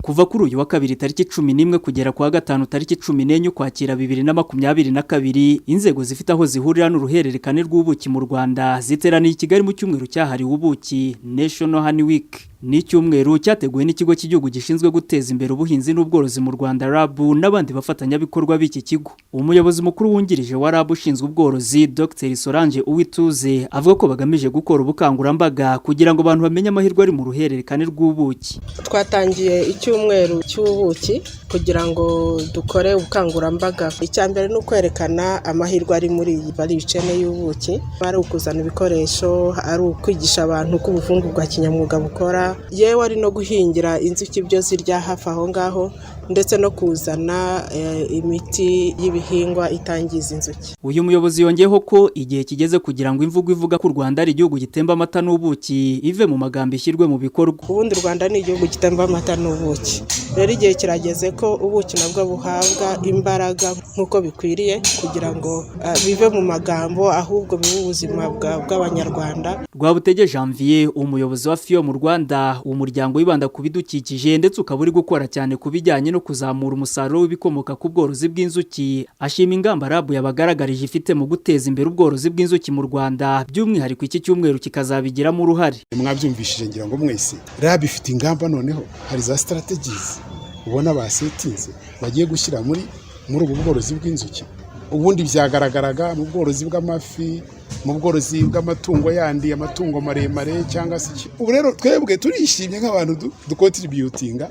Kuva kuri uyu wa kabiri tariki 11 kugera kuwa gatanu tariki 14 Ukwakira 2022, inzego zifite aho zihurira n'uruhererekane rw'ubuki mu Rwanda ziteraniye i Kigali mu cyumweru cyahariwe ubuki, National Honey Week. Ni icyumweru cyateguwe n'Ikigo cy'Igihugu gishinzwe guteza imbere ubuhinzi n'ubworozi mu Rwanda, RAB, n'abandi bafatanyabikorwa b'iki kigo. Umuyobozi mukuru wungirije wa RAB ushinzwe ubworozi, Dr Solange Uwituze, avuga ko bagamije gukora ubukangurambaga kugira ngo abantu bamenye amahirwe ari mu ruhererekane rw'ubuki. Twatangiye icyumweru cy'ubuki kugira ngo dukore ubukangurambaga. Icya mbere ni ukwerekana amahirwe ari muri iyi value chain y'ubuki, ari ukuzana ibikoresho, ari ukwigisha abantu uko ubuvumvu bwa kinyamwuga bukora, yewe ari no guhingira inzuki ibyo zirya hafi aho ngaho, ndetse no kuzana imiti y'ibihingwa itangiza inzuki. Uyu muyobozi yongeyeho ko igihe kigeze kugira ngo imvugo ivuga ko u Rwanda ari igihugu gitemba amata n'ubuki ive mu magambo, ishyirwe mu bikorwa. Ubundi u Rwanda ni igihugu gitemba amata n'ubuki. Rero igihe kirageze ko ubuki nabwo buhabwa imbaraga nk'uko bikwiriye, kugira ngo bive mu magambo, ahubwo bibe ubuzima bw'Abanyarwanda. Rwabutege Janvier, umuyobozi wa FIO mu Rwanda, umuryango wibanda ku bidukikije ndetse ukaba uri gukora cyane ku bijyanye no kuzamura umusaruro w'ibikomoka ku bworozi bw'inzuki, ashima ingamba RAB yabagaragarije ifite mu guteza imbere ubworozi bw'inzuki mu Rwanda, by'umwihariko iki cyumweru kikazabigiramo uruhare. Mwabyumvishije ngira ngo mwese, RAB ifite ingamba. Noneho hari za strategies ubona basetinze bagiye gushyira muri ubu bworozi bw'inzuki. Ubundi byagaragaraga mu bworozi bw'amafi, mu bworozi bw'amatungo yandi, amatungo maremare cyangwa se iki. Ubu rero twebwe turishimye nk'abantu ducontributinga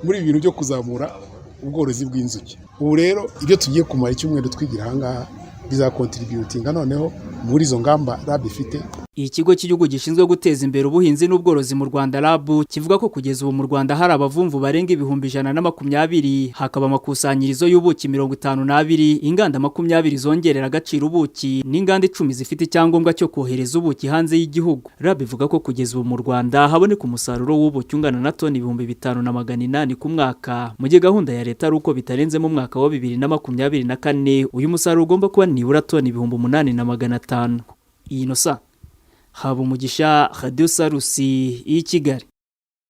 muri ibi bintu byo kuzamura ubworozi bw'inzuki. Ubu rero ibyo tugiye kumara icyumweru twigira aha ngaha bizacontributinga noneho muri izo ngamba RAB ifite. Ikigo cy'Igihugu gishinzwe guteza imbere ubuhinzi n'ubworozi mu Rwanda, RAB, kivuga ko kugeza ubu mu Rwanda hari abavumvu barenga 120,000, hakaba amakusanyirizo y'ubuki 52, inganda 20 zongerera agaciro ubuki n'inganda 10 zifite icyangombwa cyo kohereza ubuki hanze y'igihugu. RAB ivuga ko kugeza ubu mu Rwanda haboneka umusaruro w'ubuki ungana na toni 5800 ku mwaka, mu gihe gahunda ya leta ari uko bitarenze mu mwaka wa 2024 uyu musaruro ugomba kuba nibura toni 8500. Iyi nosa haba umugisha, Radio Salus y'i Kigali.